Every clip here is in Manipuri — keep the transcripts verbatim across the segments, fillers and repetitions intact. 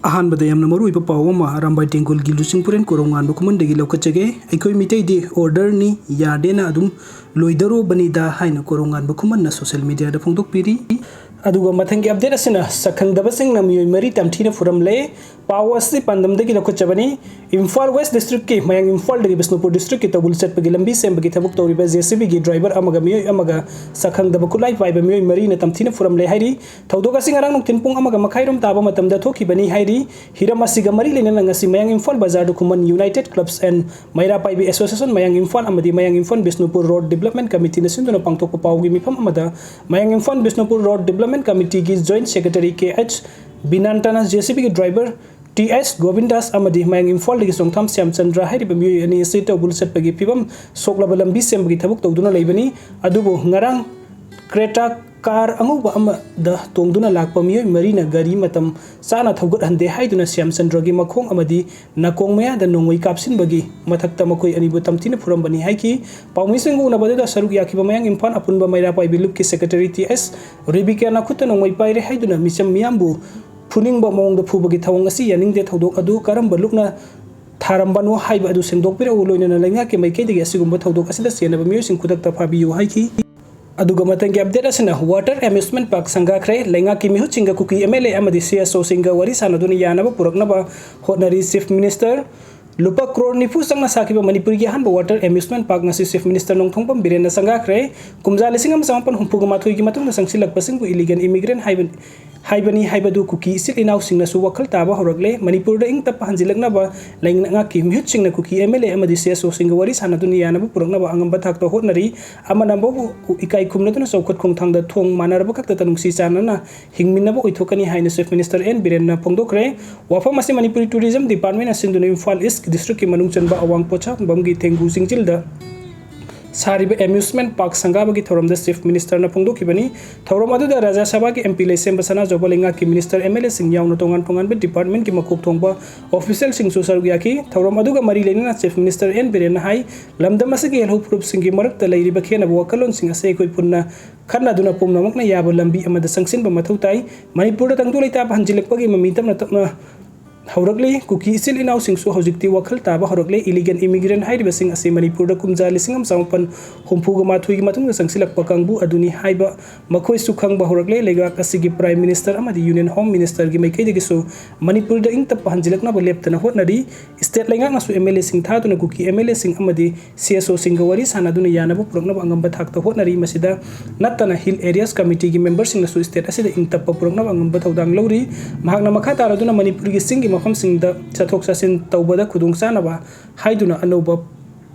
ꯑꯍꯥꯟꯕꯗ ꯌꯥꯝꯅ ꯃꯔꯨꯑꯣꯏꯕ ꯄꯥꯎ ꯑꯃ ꯑꯔꯥꯝꯕꯥꯏ ꯇꯦꯡꯒꯣꯜꯒꯤ ꯂꯨꯆꯤꯡꯄꯨꯔꯦꯟ ꯀꯣꯔꯧꯉꯥꯟꯕ ꯈꯨꯃꯟꯗꯒꯤ ꯂꯧꯈꯠꯆꯒꯦ꯫ "ꯑꯩꯈꯣꯏ ꯃꯤꯇꯩꯗꯤ order ꯅꯤ, ꯌꯥꯗꯦꯅ ꯑꯗꯨꯝ ꯂꯣꯏꯗꯧꯔꯕꯅꯤꯗ" ꯍꯥꯏꯅ ꯀꯣꯔꯧꯉꯥꯟꯕ ꯈꯨꯃꯟꯅ social media ꯗ ꯐꯣꯡꯗꯣꯛꯄꯤꯔꯤ꯫ ꯑꯗꯨꯒ ꯃꯊꯪꯒꯤ update ꯑꯁꯤꯅ ꯁꯛꯈꯪꯗꯕꯁꯤꯡꯅ ꯃꯤꯑꯣꯏ ꯃꯔꯤ ꯇꯝꯊꯤꯅ ꯐꯨꯔꯝꯂꯦ꯫ ꯄꯥꯎ ꯑꯁꯤ ꯄꯥꯟꯗꯝꯗꯒꯤ ꯂꯧꯈꯠꯆꯕꯅꯤ꯫ ꯏꯝꯐꯥꯜ West District ꯀꯤ ꯃꯌꯥꯡ ꯏꯝꯐꯥꯜꯗꯒꯤ ꯕꯤꯁꯅꯨꯄꯨꯔ district ꯀꯤ ꯇꯧꯕꯨꯜ ꯆꯠꯄꯒꯤ ꯂꯝꯕꯤ ꯁꯦꯝꯕꯒꯤ ꯊꯕꯛ ꯇꯧꯔꯤꯕ J C B ꯒꯤ driver ꯑꯃꯒ ꯃꯤꯑꯣꯏ ꯑꯃꯒ ꯁꯛꯈꯪꯗꯕ ꯈꯨꯠꯂꯥꯏ ꯄꯥꯏꯕ ꯃꯤꯑꯣꯏ ꯃꯔꯤꯅ ꯇꯝꯊꯤꯅ ꯐꯨꯔꯝꯂꯦ ꯍꯥꯏꯔꯤ꯫ ꯊꯧꯗꯣꯛ ꯑꯁꯤ ꯉꯔꯥꯡ ꯅꯨꯡꯊꯤꯜ ꯄꯨꯡ ꯑꯃꯒ ꯃꯈꯥꯏꯔꯣꯝ ꯇꯥꯕ ꯃꯇꯝꯗ ꯊꯣꯛꯈꯤꯕꯅꯤ ꯍꯥꯏꯔꯤ꯫ ꯍꯤꯔꯝ ꯑꯁꯤꯒ ꯃꯔꯤ ꯂꯩꯅꯅ ꯉꯁꯤ ꯃꯌꯥꯡ ꯏꯝꯐꯥꯜ ꯕꯖꯥꯔꯗ ꯈꯨꯃꯟ United Clubs and ꯃꯩꯔꯥ ꯄꯥꯏꯕꯤ Association ꯃꯌꯥꯡ ꯏꯝꯐꯥꯜ ꯑꯃꯗꯤ ꯃꯌꯥꯡ Imphal Bishnupur Road Development Committee ꯅ ꯁꯤꯟꯗꯨꯅ ꯄꯥꯡꯊꯣꯛꯄ ꯄꯥꯎꯒꯤ ꯃꯤꯐꯝ ꯑꯃꯗ ꯃꯌꯥꯡ Imphal Bishnupur Road Development Committee ꯒꯤ Joint Secretary K H ꯕꯤꯅꯥꯟꯇꯅ J C B ꯒꯤ driver T S ꯒꯣꯕꯤꯟꯗꯥꯁ ꯑꯃꯗꯤ ꯃꯌꯥꯡ ꯏꯝꯐꯥꯜꯗꯒꯤ ꯆꯣꯡꯊꯥꯝ ꯁ꯭ꯌꯥꯝꯆꯟꯗ꯭ꯔ ꯍꯥꯏꯔꯤꯕ ꯃꯤꯑꯣꯏ ꯑꯅꯤ ꯑꯁꯤ ꯇꯧꯕꯨꯜ ꯆꯠꯄꯒꯤ ꯐꯤꯕꯝ ꯁꯣꯛꯂꯕ ꯂꯝꯕꯤ ꯁꯦꯝꯕꯒꯤ ꯊꯕꯛ ꯇꯧꯗꯨꯅ ꯂꯩꯕꯅꯤ꯫ ꯑꯗꯨꯕꯨ ꯉꯔꯥꯡ Creta car ꯑꯉꯧꯕ ꯑꯃꯗ ꯇꯣꯡꯗꯨꯅ ꯂꯥꯛꯄ ꯃꯤꯑꯣꯏ ꯃꯔꯤꯅ ꯒꯥꯔꯤ ꯃꯇꯝ ꯆꯥꯅ ꯊꯧꯒꯠꯍꯟꯗꯦ ꯍꯥꯏꯗꯨꯅ ꯁ꯭ꯌꯥꯝꯆꯟꯗ꯭ꯔꯒꯤ ꯃꯈꯣꯡ ꯑꯃꯗꯤ ꯅꯥꯀꯣꯡ ꯃꯌꯥꯗ ꯅꯣꯡꯃꯩ ꯀꯥꯞꯁꯤꯟꯕꯒꯤ ꯃꯊꯛꯇ ꯃꯈꯣꯏ ꯑꯅꯤꯕꯨ ꯇꯝꯊꯤꯅ ꯐꯨꯔꯝꯕꯅꯤ ꯍꯥꯏꯈꯤ꯫ ꯄꯥꯎꯃꯤꯁꯤꯡꯒ ꯎꯅꯕꯗꯨꯗ ꯁꯔꯨꯛ ꯌꯥꯈꯤꯕ ꯃꯌꯥꯡ ꯏꯝꯐꯥꯜ ꯑꯄꯨꯟꯕ ꯃꯩꯔꯥ ꯄꯥꯏꯕꯤ ꯂꯨꯞꯀꯤ Secretary T S ꯔꯦꯕꯤꯀꯥꯅ ꯈꯨꯠꯇ ꯅꯣꯡꯃꯩ ꯄꯥꯏꯔꯦ ꯍꯥꯏꯗꯨꯅ ꯃꯤꯆꯝ ꯃꯤꯌꯥꯝꯕꯨ ꯐꯨꯅꯤꯡꯕ ꯃꯑꯣꯡꯗ ꯐꯨꯕꯒꯤ ꯊꯧꯑꯣꯡ ꯑꯁꯤ ꯌꯥꯅꯤꯡꯗꯦ꯫ ꯊꯧꯗꯣꯛ ꯑꯗꯨ ꯀꯔꯝꯕ ꯂꯨꯞꯅ ꯊꯥꯔꯝꯕꯅꯣ ꯍꯥꯏꯕ ꯑꯗꯨ ꯁꯦꯡꯗꯣꯛꯄꯤꯔꯛꯎ, ꯂꯣꯏꯅꯅ ꯂꯩꯉꯥꯛꯀꯤ ꯃꯥꯏꯀꯩꯗꯒꯤ ꯑꯁꯤꯒꯨꯝꯕ ꯊꯧꯗꯣꯛ ꯑꯁꯤꯗ ꯆꯦꯟꯅꯕ ꯃꯤꯑꯣꯏꯁꯤꯡ ꯈꯨꯗꯛꯇ ꯐꯥꯕꯤꯌꯨ ꯍꯥꯏꯈꯤ꯫ ꯑꯗꯨꯒ ꯃꯊꯪꯒꯤ update ꯑꯁꯤꯅ Water Amusement Park ꯁꯪꯒꯥꯈ꯭ꯔꯦ꯫ ꯂꯩꯉꯥꯛꯀꯤ ꯃꯤꯍꯨꯠꯁꯤꯡꯒ ꯀꯨꯀꯤ M L A ꯑꯃꯗꯤ C S O ꯁꯤꯡꯒ ꯋꯥꯔꯤ ꯁꯥꯟꯅꯗꯨꯅ ꯌꯥꯅꯕ ꯄꯨꯔꯛꯅꯕ ꯍꯣꯠꯅꯔꯤ꯫ Chief Minister ꯂꯨꯄꯥ ꯀ꯭ꯔꯣꯔ ꯅꯤꯐꯨ ꯆꯪꯅ ꯁꯥꯈꯤꯕ ꯃꯅꯤꯄꯨꯔꯒꯤ ꯑꯍꯥꯟꯕ Water Amusement Park ꯉꯁꯤ Chief Minister ꯅꯣꯡꯊꯣꯡꯕꯝ ꯕꯤꯔꯦꯟꯅ ꯁꯪꯒꯥꯈ꯭ꯔꯦ꯫ ꯀꯨꯝꯖꯥ ꯂꯤꯁꯤꯡ ꯑꯃ ꯆꯃꯥꯄꯟ ꯍꯨꯝꯐꯨꯒ ꯃꯥꯊꯣꯏꯒꯤ ꯃꯇꯨꯡꯗ ꯆꯪꯁꯤꯜꯂꯛꯄꯁꯤꯡꯕꯨ illegal immigrant ꯍꯥꯏꯕ, ꯍꯥꯏꯕꯅꯤ ꯍꯥꯏꯕꯗꯨ ꯀꯨꯀꯤ ꯏꯆꯤꯜ ꯏꯅꯥꯎꯁꯤꯡꯅꯁꯨ ꯋꯥꯈꯜ ꯇꯥꯕ ꯍꯧꯔꯛꯂꯦ꯫ ꯃꯅꯤꯄꯨꯔꯗ ꯏꯪ ꯇꯞꯄ ꯍꯟꯖꯤꯜꯂꯛꯅꯕ ꯂꯩꯉꯥꯛꯀꯤ ꯃꯤꯍꯨꯠꯁꯤꯡꯅ ꯀꯨꯀꯤ M L A ꯑꯃꯗꯤ C S O ꯁꯤꯡꯒ ꯋꯥꯔꯤ ꯁꯥꯟꯅꯗꯨꯅ ꯌꯥꯅꯕ ꯄꯨꯔꯛꯅꯕ ꯑꯉꯝꯕ ꯊꯥꯛꯇ ꯍꯣꯠꯅꯔꯤ꯫ ꯑꯃꯅ ꯑꯃꯕꯨ ꯏꯀꯥꯏ ꯈꯨꯝꯅꯗꯨꯅ ꯆꯥꯎꯈꯠ ꯈꯣꯡꯊꯥꯡꯗ ꯊꯣꯡ ꯃꯥꯟꯅꯔꯕ ꯈꯛꯇꯗ ꯅꯨꯡꯁꯤ ꯆꯥꯟꯅꯅ ꯍꯤꯡꯃꯤꯟꯅꯕ ꯑꯣꯏꯊꯣꯛꯀꯅꯤ ꯍꯥꯏꯅ Chief Minister N ꯕꯤꯔꯦꯟꯅ ꯐꯣꯡꯗꯣꯛꯈ꯭ꯔꯦ꯫ ꯋꯥꯐꯝ ꯑꯁꯤ ꯃꯅꯤꯄꯨꯔꯤ Tourism Department ꯅ ꯁꯤꯟꯗꯨꯅ ꯏꯝꯐꯥꯜ East District ꯀꯤ ꯃꯅꯨꯡ ꯆꯟꯕ ꯑꯋꯥꯡ ꯄꯣꯠꯁꯪꯕꯝꯒꯤ ꯊꯦꯡꯒꯨ ꯆꯤꯡꯖꯤꯜꯗ ꯁꯥꯔꯤꯕ ꯑꯦꯃ꯭ꯌꯨꯁꯃꯦꯟ ꯄꯥꯔꯛ ꯁꯪꯒꯥꯕꯒꯤ ꯊꯧꯔꯝꯗ ꯆꯤꯐ ꯃꯤꯅꯤꯁꯇꯔꯅ ꯐꯣꯡꯗꯣꯛꯈꯤꯕꯅꯤ꯫ ꯊꯧꯔꯝ ꯑꯗꯨꯗ ꯔꯥꯖ꯭ꯌ ꯁꯚꯥꯒꯤ ꯑꯦꯝ ꯄꯤ ꯂꯩꯁꯦꯝꯕ ꯁꯅꯥꯖꯥꯎꯕ ꯂꯩꯉꯥꯛꯀꯤ ꯃꯤꯅꯤꯁꯇꯔ, ꯑꯦꯝ ꯑꯦꯜ ꯑꯦꯁꯤꯡ ꯌꯥꯎꯅ ꯇꯣꯉꯥꯟ ꯇꯣꯉꯥꯟꯕ ꯗꯤꯄꯥꯔꯠꯃꯦꯟꯠꯀꯤ ꯃꯀꯣꯛ ꯊꯣꯡꯕ ꯑꯣꯐꯤꯁꯤꯌꯦꯜꯁꯤꯡꯁꯨ ꯁꯔꯨꯛ ꯌꯥꯈꯤ꯫ ꯊꯧꯔꯝ ꯑꯗꯨꯒ ꯃꯔꯤ ꯂꯩꯅꯅ ꯆꯤꯐ ꯃꯤꯅꯤꯁꯇꯔ ꯑꯦꯟ ꯕꯤꯔꯦꯟꯅ ꯍꯥꯏ, ꯂꯝꯗꯝ ꯑꯁꯤꯒꯤ ꯌꯦꯜꯍꯧ ꯐꯨꯔꯨꯞꯁꯤꯡꯒꯤ ꯃꯔꯛꯇ ꯂꯩꯔꯤꯕ ꯈꯦꯠꯅꯕ ꯋꯥꯈꯜꯂꯣꯟꯁꯤꯡ ꯑꯁꯤ ꯑꯩꯈꯣꯏ ꯄꯨꯟꯅ ꯈꯟꯅꯗꯨꯅ ꯄꯨꯝꯅꯃꯛꯅ ꯌꯥꯕ ꯂꯝꯕꯤ ꯑꯃꯗ ꯆꯪꯁꯤꯟꯕ ꯃꯊꯧ ꯇꯥꯏ꯫ ꯃꯅꯤꯄꯨꯔꯗ ꯇꯪꯗꯨ ꯂꯩꯇꯥꯕ ꯍꯟꯖꯤꯜꯂꯛꯄꯒꯤ ꯃꯃꯤ ꯇꯞꯅ ꯇꯞꯅ ꯍꯧꯔꯛꯂꯤ꯫ ꯀꯨꯀꯤ ꯏꯆꯤꯜ ꯏꯅꯥꯎꯁꯤꯡꯁꯨ ꯍꯧꯖꯤꯛꯇꯤ ꯋꯥꯈꯜ ꯇꯥꯕ ꯍꯧꯔꯛꯂꯦ꯫ ꯏꯂꯤꯒꯦꯜ ꯏꯃꯤꯒ꯭ꯔꯦꯟ ꯍꯥꯏꯔꯤꯕꯁꯤꯡ ꯑꯁꯤ ꯃꯅꯤꯄꯨꯔꯗ ꯀꯨꯝꯖꯥ ꯂꯤꯁꯤꯡ ꯑꯃ ꯆꯃꯥꯄꯟ ꯍꯨꯝꯐꯨꯒ ꯃꯥꯊꯣꯏꯒꯤ ꯃꯇꯨꯡꯗ ꯆꯪꯁꯤꯜꯂꯛꯄ ꯀꯥꯡꯕꯨ ꯑꯗꯨꯅꯤ ꯍꯥꯏꯕ ꯃꯈꯣꯏꯁꯨ ꯈꯪꯕ ꯍꯧꯔꯛꯂꯦ꯫ ꯂꯩꯕꯥꯛ ꯑꯁꯤꯒꯤ ꯄ꯭ꯔꯥꯏꯝ ꯃꯤꯅꯤꯁꯇꯔ ꯑꯃꯗꯤ ꯌꯨꯅꯤꯌꯟ ꯍꯣꯝ ꯃꯤꯅꯤꯁꯇꯔꯒꯤ ꯃꯥꯏꯀꯩꯗꯒꯤꯁꯨ ꯃꯅꯤꯄꯨꯔꯗ ꯏꯪ ꯇꯞꯄ ꯍꯟꯖꯤꯜꯂꯛꯅꯕ ꯂꯦꯞꯇꯅ ꯍꯣꯠꯅꯔꯤ꯫ ꯁ꯭ꯇꯦꯠ ꯂꯩꯉꯥꯛꯅꯁꯨ ꯑꯦꯝ ꯑꯦꯜ ꯑꯦꯁꯤꯡ ꯊꯥꯗꯨꯅ ꯀꯨꯀꯤ ꯑꯦꯝ ꯑꯦꯜ ꯑꯦꯁꯤꯡ ꯑꯃꯗꯤ ꯁꯤ ꯑꯦꯁ ꯑꯣꯁꯤꯡꯒ ꯋꯥꯔꯤ ꯁꯥꯟꯅꯗꯨꯅ ꯌꯥꯅꯕ ꯄꯨꯔꯛꯅꯕ ꯑꯉꯝꯕ ꯊꯥꯛꯇ ꯍꯣꯠꯅꯔꯤ꯫ ꯃꯁꯤꯗ ꯅꯠꯇꯅ ꯍꯤꯜ ꯑꯦꯔꯤꯌꯥꯁ ꯀꯃꯤꯇꯤꯒꯤ ꯃꯦꯝꯕꯔꯁꯤꯡꯅꯁꯨ ꯁ꯭ꯇꯦꯠ ꯑꯁꯤꯗ ꯏꯪ ꯇꯞꯄ ꯄꯨꯔꯛꯅꯕ ꯑꯉꯝꯕ ꯊꯧꯗꯥꯡ ꯂꯧꯔꯤ꯫ ꯃꯍꯥꯛꯅ ꯃꯈꯥ ꯇꯥꯔꯗꯨꯅ ꯃꯅꯤꯄꯨꯔꯒꯤ ꯆꯤꯡꯒꯤ ꯃꯐꯝꯁꯤꯡꯗ ꯆꯠꯊꯣꯛ ꯆꯠꯁꯤꯟ ꯇꯧꯕꯗ ꯈꯨꯗꯣꯡꯆꯥꯅꯕ ꯍꯥꯏꯗꯨꯅ ꯑꯅꯧꯕ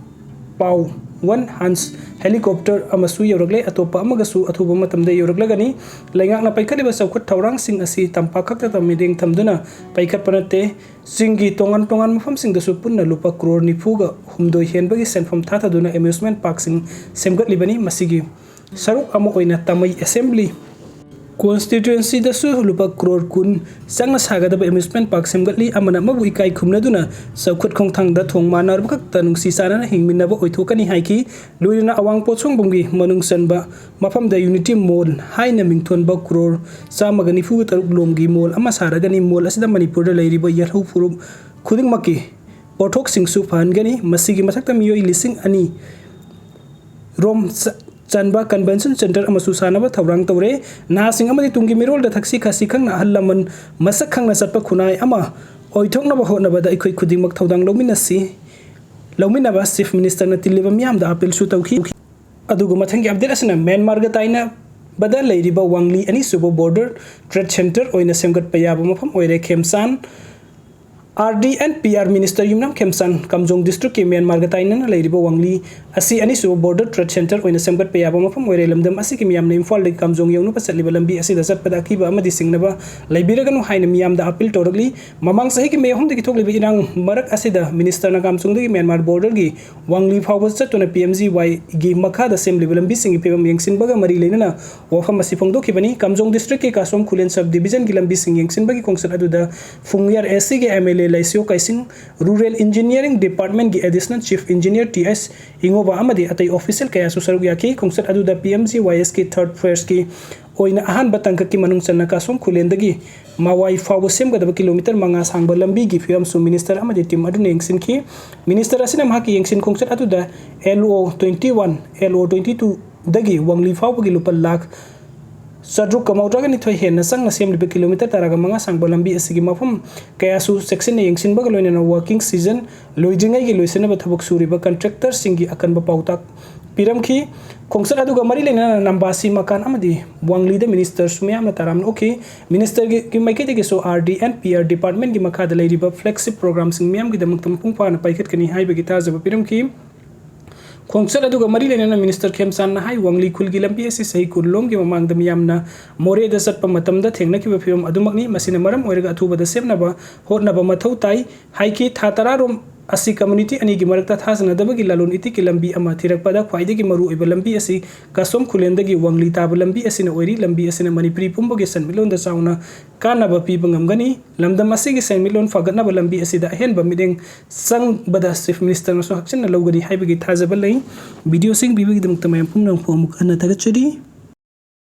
ꯄꯥꯎ ꯋꯥꯟ ꯍꯟꯁ ꯍꯦꯂꯤꯀꯣꯞꯇꯔ ꯑꯃꯁꯨ ꯌꯧꯔꯛꯂꯦ꯫ ꯑꯇꯣꯞꯄ ꯑꯃꯒꯁꯨ ꯑꯊꯨꯕ ꯃꯇꯝꯗ ꯌꯧꯔꯛꯂꯒꯅꯤ꯫ ꯂꯩꯉꯥꯛꯅ ꯄꯥꯏꯈꯠꯂꯤꯕ ꯆꯥꯎꯈꯠ ꯊꯧꯔꯥꯡꯁꯤꯡ ꯑꯁꯤ ꯇꯝꯄꯥꯛ ꯈꯛꯇꯗ ꯃꯤꯠꯌꯦꯡ ꯊꯝꯗꯨꯅ ꯄꯥꯏꯈꯠꯄ ꯅꯠꯇꯦ꯫ ꯆꯤꯡꯒꯤ ꯇꯣꯉꯥꯟ ꯇꯣꯉꯥꯟꯕ ꯃꯐꯝꯁꯤꯡꯗꯁꯨ ꯄꯨꯟꯅ ꯂꯨꯄꯥ ꯀ꯭ꯔꯣꯔ ꯅꯤꯐꯨꯒ ꯍꯨꯝꯗꯣꯏ ꯍꯦꯟꯕꯒꯤ ꯁꯦꯟꯐꯝ ꯊꯥꯊꯗꯨꯅ ꯑꯦꯃ꯭ꯌꯨꯁꯃꯦꯟ ꯄꯥꯔꯛꯁꯤꯡ ꯁꯦꯝꯒꯠꯂꯤꯕꯅꯤ꯫ ꯃꯁꯤꯒꯤ ꯁꯔꯨꯛ ꯑꯃ ꯑꯣꯏꯅ ꯇꯥꯃꯩ ꯑꯦꯁꯦꯝꯕ꯭ꯂꯤ ꯀꯣꯟꯁꯇꯤꯇ꯭ꯋꯦꯟꯁꯤꯗꯁꯨ ꯂꯨꯄꯥ ꯀ꯭ꯔꯣꯔ ꯀꯨꯟ ꯆꯪꯅ ꯁꯥꯒꯗꯕ ꯑꯦꯃ꯭ꯌꯨꯁꯃꯦꯟ ꯄꯥꯔꯛ ꯁꯦꯝꯒꯠꯂꯤ꯫ ꯑꯃꯅ ꯑꯃꯕꯨ ꯏꯀꯥꯏ ꯈꯨꯝꯅꯗꯨꯅ ꯆꯥꯎꯈꯠ ꯈꯣꯡꯊꯥꯡꯗ ꯊꯣꯡ ꯃꯥꯟꯅꯔꯕ ꯈꯛꯇ ꯅꯨꯡꯁꯤ ꯆꯥꯟꯅꯅ ꯍꯤꯡꯃꯤꯟꯅꯕ ꯑꯣꯏꯊꯣꯛꯀꯅꯤ ꯍꯥꯏꯈꯤ꯫ ꯂꯣꯏꯅꯅ ꯑꯋꯥꯡ ꯄꯣꯠꯁꯪꯕꯝꯒꯤ ꯃꯅꯨꯡ ꯆꯟꯕ ꯃꯐꯝꯗ ꯌꯨꯅꯤꯇꯤ ꯃꯣꯜ ꯍꯥꯏꯅ ꯃꯤꯡꯊꯣꯟꯕ ꯀ꯭ꯔꯣꯔ ꯆꯥꯝꯃꯒ ꯅꯤꯐꯨꯒ ꯇꯔꯨꯛ ꯂꯣꯝꯒꯤ ꯃꯣꯜ ꯑꯃ ꯁꯥꯔꯒꯅꯤ꯫ ꯃꯣꯜ ꯑꯁꯤꯗ ꯃꯅꯤꯄꯨꯔꯗ ꯂꯩꯔꯤꯕ ꯌꯦꯜꯍꯧ ꯐꯨꯔꯨꯞ ꯈꯨꯗꯤꯡꯃꯛꯀꯤ ꯄꯣꯠꯊꯣꯛꯁꯤꯡꯁꯨ ꯐꯍꯟꯒꯅꯤ꯫ ꯃꯁꯤꯒꯤ ꯃꯊꯛꯇ ꯃꯤꯑꯣꯏ ꯂꯤꯁꯤꯡ ꯑꯅꯤ ꯔꯣꯝ ꯆ-, ꯆꯟꯕ ꯀꯟꯚꯦꯟꯁꯟ ꯁꯦꯟꯇꯔ ꯑꯃꯁꯨ ꯁꯥꯅꯕ ꯊꯧꯔꯥꯡ ꯇꯧꯔꯦ꯫ ꯅꯍꯥꯁꯤꯡ ꯑꯃꯗꯤ ꯇꯨꯡꯒꯤ ꯃꯤꯔꯣꯜꯗ ꯊꯛꯁꯤ ꯈꯥꯁꯤ ꯈꯪꯅ ꯑꯍꯜ ꯂꯃꯟ ꯃꯁꯛ ꯈꯪꯅ ꯆꯠꯄ ꯈꯨꯟꯅꯥꯏ ꯑꯃ ꯑꯣꯏꯊꯣꯛꯅꯕ ꯍꯣꯠꯅꯕꯗ ꯑꯩꯈꯣꯏ ꯈꯨꯗꯤꯡꯃꯛ ꯊꯧꯗꯥꯡ ꯂꯧꯃꯤꯟꯅꯁꯤ, ꯂꯧꯃꯤꯟꯅꯕ ꯆꯤꯐ ꯃꯤꯅꯤꯁꯇꯔꯅ ꯇꯤꯜꯂꯤꯕ ꯃꯤꯌꯥꯝꯗ ꯑꯥꯄꯤꯜꯁꯨ ꯇꯧꯈꯤ꯫ ꯑꯗꯨꯒ ꯃꯊꯪꯒꯤ ꯑꯞꯗꯦꯠ ꯑꯁꯤꯅ ꯃ꯭ꯌꯥꯟꯃꯥꯔꯒ ꯇꯥꯏꯅꯕꯗ ꯂꯩꯔꯤꯕ ꯋꯥꯡꯂꯤ ꯑꯅꯤꯁꯨꯕ ꯕꯣꯔꯗꯔ ꯇ꯭ꯔꯦꯗ ꯁꯦꯟꯇꯔ ꯑꯣꯏꯅ ꯁꯦꯝꯒꯠꯄ ꯌꯥꯕ ꯃꯐꯝ ꯑꯣꯏꯔꯦ Khemchand. R D N P R minister Yumnam Khemchand Kamjong ꯗꯤꯁꯇ꯭ꯔꯤꯛꯀꯤ ꯃ꯭ꯌꯥꯟꯃꯥꯔꯒ ꯇꯥꯏꯅꯅ ꯂꯩꯔꯤꯕ ꯋꯥꯡꯂꯤ ꯑꯁꯤ ꯑꯅꯤꯁꯨꯕ border trade centre ꯑꯣꯏꯅ ꯁꯦꯝꯒꯠꯄ ꯌꯥꯕ ꯃꯐꯝ ꯑꯣꯏꯔꯦ꯫ ꯂꯝꯗꯝ ꯑꯁꯤꯒꯤ ꯃꯤꯌꯥꯝꯅ ꯏꯝꯐꯥꯜꯗꯒꯤ ꯀꯥꯝꯖꯣꯡ ꯌꯧꯅꯕ ꯆꯠꯂꯤꯕ ꯂꯝꯕꯤ ꯑꯁꯤꯗ ꯆꯠꯄꯗ ꯑꯀꯤꯕ ꯑꯃꯗꯤ ꯆꯤꯡꯅꯕ ꯂꯩꯕꯤꯔꯒꯅꯨ ꯍꯥꯏꯅ ꯃꯤꯌꯥꯝꯗ appeal ꯇꯧꯔꯛꯂꯤ꯫ ꯃꯃꯥꯡ ꯆꯍꯤꯒꯤ ꯃꯦ ꯑꯍꯨꯝꯗꯒꯤ ꯊꯣꯛꯂꯤꯕ ꯏꯔꯥꯡ ꯃꯔꯛ ꯑꯁꯤꯗ minister ꯅ ꯀꯥꯝꯖꯣꯡꯗꯒꯤ ꯃ꯭ꯌꯥꯟꯃꯥꯔ border ꯒꯤ ꯋꯥꯡꯂꯤ ꯐꯥꯎꯕ ꯆꯠꯇꯨꯅ P M G Y ꯒꯤ ꯃꯈꯥꯗ ꯁꯦꯝꯂꯤꯕ ꯂꯝꯕꯤꯁꯤꯡꯒꯤ ꯐꯤꯕꯝ ꯌꯦꯡꯁꯤꯟꯕꯒ ꯃꯔꯤ ꯂꯩꯅꯅ ꯋꯥꯐꯝ ꯑꯁꯤ ꯐꯣꯡꯗꯣꯛꯈꯤꯕꯅꯤ꯫ ꯀꯥꯝꯖꯣꯡ district ꯀꯤ ꯀꯥꯁꯣꯝ ꯈꯨꯂꯦꯟ sub division ꯒꯤ ꯂꯝꯕꯤꯁꯤꯡ ꯌꯦꯡꯁꯤꯟꯕꯒꯤ ꯈꯣꯡꯆꯠ ꯑꯗꯨꯗ ꯐꯨꯡꯌꯥꯔ A C ꯒꯤ M L A ꯂꯩꯁꯤꯌꯣ ꯀꯥꯏꯁꯤꯡ, Rural Engineering Department ꯀꯤ Additional Chief Engineer T S ꯏꯉꯣꯕ ꯑꯃꯗꯤ ꯑꯇꯩ official ꯀꯌꯥꯁꯨ ꯁꯔꯨꯛ ꯌꯥꯈꯤ꯫ ꯈꯣꯡꯆꯠ ꯑꯗꯨꯗ P M G Y S ꯀꯤ third phase ꯀꯤ ꯑꯣꯏꯅ ꯑꯍꯥꯟꯕ ꯇꯥꯡꯀꯛꯀꯤ ꯃꯅꯨꯡ ꯆꯟꯅ ꯀꯥꯁꯣꯝ ꯈꯨꯂꯦꯟꯗꯒꯤ ꯃꯋꯥꯏ ꯐꯥꯎꯕ ꯁꯦꯝꯒꯗꯕ kilometre ꯃꯉꯥ ꯁꯥꯡꯕ ꯂꯝꯕꯤꯒꯤ ꯐꯤꯕꯝꯁꯨ minister ꯑꯃꯗꯤ team ꯑꯗꯨꯅ ꯌꯦꯡꯁꯤꯟꯈꯤ꯫ Minister ꯑꯁꯤꯅ ꯃꯍꯥꯛꯀꯤ ꯌꯦꯡꯁꯤꯟ ꯈꯣꯡꯆꯠ ꯑꯗꯨꯗ L O twenty one, L O twenty two ꯗꯒꯤ ꯋꯥꯡꯂꯤ ꯐꯥꯎꯕꯒꯤ ꯂꯨꯄꯥ ꯂꯥꯈ ꯆꯥꯇ꯭ꯔꯨꯛꯀ ꯃꯧꯗ꯭ꯔꯥꯒ ꯅꯤꯊꯣꯏ ꯍꯦꯟꯅ ꯆꯪꯅ ꯁꯦꯝꯂꯤꯕ kilometre ꯇꯔꯥꯒ ꯃꯉꯥ ꯁꯥꯡꯕ ꯂꯝꯕꯤ ꯑꯁꯤꯒꯤ ꯃꯐꯝ ꯀꯌꯥꯁꯨ ꯆꯦꯛꯁꯤꯟꯅ ꯌꯦꯡꯁꯤꯟꯕꯒ ꯂꯣꯏꯅꯅ working season ꯂꯣꯏꯗ꯭ꯔꯤꯉꯩꯒꯤ ꯂꯣꯏꯁꯤꯟꯅꯕ ꯊꯕꯛ ꯁꯨꯔꯤꯕ contractorꯁꯤꯡꯒꯤ ꯑꯀꯟꯕ ꯄꯥꯎꯇꯥꯛ ꯄꯤꯔꯝꯈꯤ꯫ ꯈꯣꯡꯆꯠ ꯑꯗꯨꯒ ꯃꯔꯤ ꯂꯩꯅꯅ ꯅꯝꯕꯥꯁꯤ ꯃꯀꯥꯟ ꯑꯃꯗꯤ ꯋꯥꯡꯂꯤꯗ ministerꯁꯨ ꯃꯌꯥꯝꯅ ꯇꯔꯥꯝꯅ ꯑꯣꯛꯈꯤ꯫ Ministerꯒꯤ ꯃꯥꯏꯀꯩꯗꯒꯤꯁꯨ R D and P R departmentꯀꯤ ꯃꯈꯥꯗ ꯂꯩꯔꯤꯕ flagship programꯁꯤꯡ ꯃꯤꯌꯥꯝꯒꯤꯗꯃꯛꯇ ꯃꯄꯨꯡ ꯐꯥꯅ ꯄꯥꯏꯈꯠꯀꯅꯤ ꯍꯥꯏꯕꯒꯤ ꯊꯥꯖꯕ ꯄꯤꯔꯝꯈꯤ꯫ ꯈꯣꯡꯆꯠ ꯑꯗꯨꯒ ꯃꯔꯤ ꯂꯩꯅꯅ minister ꯈꯦꯝꯆꯥꯟꯅ ꯍꯥꯏ, ꯋꯥꯡꯂꯤ ꯈꯨꯜꯒꯤ ꯂꯝꯕꯤ ꯑꯁꯤ ꯆꯍꯤ ꯀꯨꯟ ꯂꯣꯝꯒꯤ ꯃꯃꯥꯡꯗ ꯃꯤꯌꯥꯝꯅ ꯃꯣꯔꯦꯗ ꯆꯠꯄ ꯃꯇꯝꯗ ꯊꯦꯡꯅꯈꯤꯕ ꯐꯤꯕꯝ ꯑꯗꯨꯃꯛꯅꯤ꯫ ꯃꯁꯤꯅ ꯃꯔꯝ ꯑꯣꯏꯔꯒ ꯑꯊꯨꯕꯗ ꯁꯦꯝꯅꯕ ꯍꯣꯠꯅꯕ ꯃꯊꯧ ꯇꯥꯏ ꯍꯥꯏꯈꯤ꯫ ꯊꯥ ꯇꯔꯥ ꯔꯣꯝ ꯑꯁꯤ community ꯑꯅꯤꯒꯤ ꯃꯔꯛꯇ ꯊꯥꯖꯅꯗꯕꯒꯤ ꯂꯂꯣꯟ ꯏꯇꯤꯛꯀꯤ ꯂꯝꯕꯤ ꯑꯃ ꯊꯤꯔꯛꯄꯗ ꯈ꯭ꯋꯥꯏꯗꯒꯤ ꯃꯔꯨꯑꯣꯏꯕ ꯂꯝꯕꯤ ꯑꯁꯤ ꯀꯥꯁꯣꯝ ꯈꯨꯂꯦꯟꯗꯒꯤ ꯋꯥꯡꯂꯤ ꯇꯥꯕ ꯂꯝꯕꯤ ꯑꯁꯤꯅ ꯑꯣꯏꯔꯤ꯫ ꯂꯝꯕꯤ ꯑꯁꯤꯅ ꯃꯅꯤꯄꯨꯔꯤ ꯄꯨꯝꯕꯒꯤ ꯁꯦꯟꯃꯤꯠꯂꯣꯟꯗ ꯆꯥꯎꯅ ꯀꯥꯟꯅꯕ ꯄꯤꯕ ꯉꯝꯒꯅꯤ꯫ ꯂꯝꯗꯝ ꯑꯁꯤꯒꯤ ꯁꯦꯟꯃꯤꯠꯂꯣꯟ ꯐꯒꯠꯅꯕ ꯂꯝꯕꯤ ꯑꯁꯤꯗ ꯑꯍꯦꯟꯕ ꯃꯤꯠꯌꯦꯡ ꯆꯪꯕꯗ Chief Ministerꯅꯁꯨ ꯍꯛꯆꯤꯟꯅ ꯂꯧꯒꯅꯤ ꯍꯥꯏꯕꯒꯤ ꯊꯥꯖꯕ ꯂꯩ꯫ Videoꯁꯤꯡ ꯄꯤꯕꯒꯤꯗꯃꯛꯇ ꯃꯌꯥꯝ ꯄꯨꯝꯅꯃꯛꯄꯨ ꯑꯃꯨꯛ ꯍꯟꯅ ꯊꯥꯒꯠꯆꯔꯤ꯫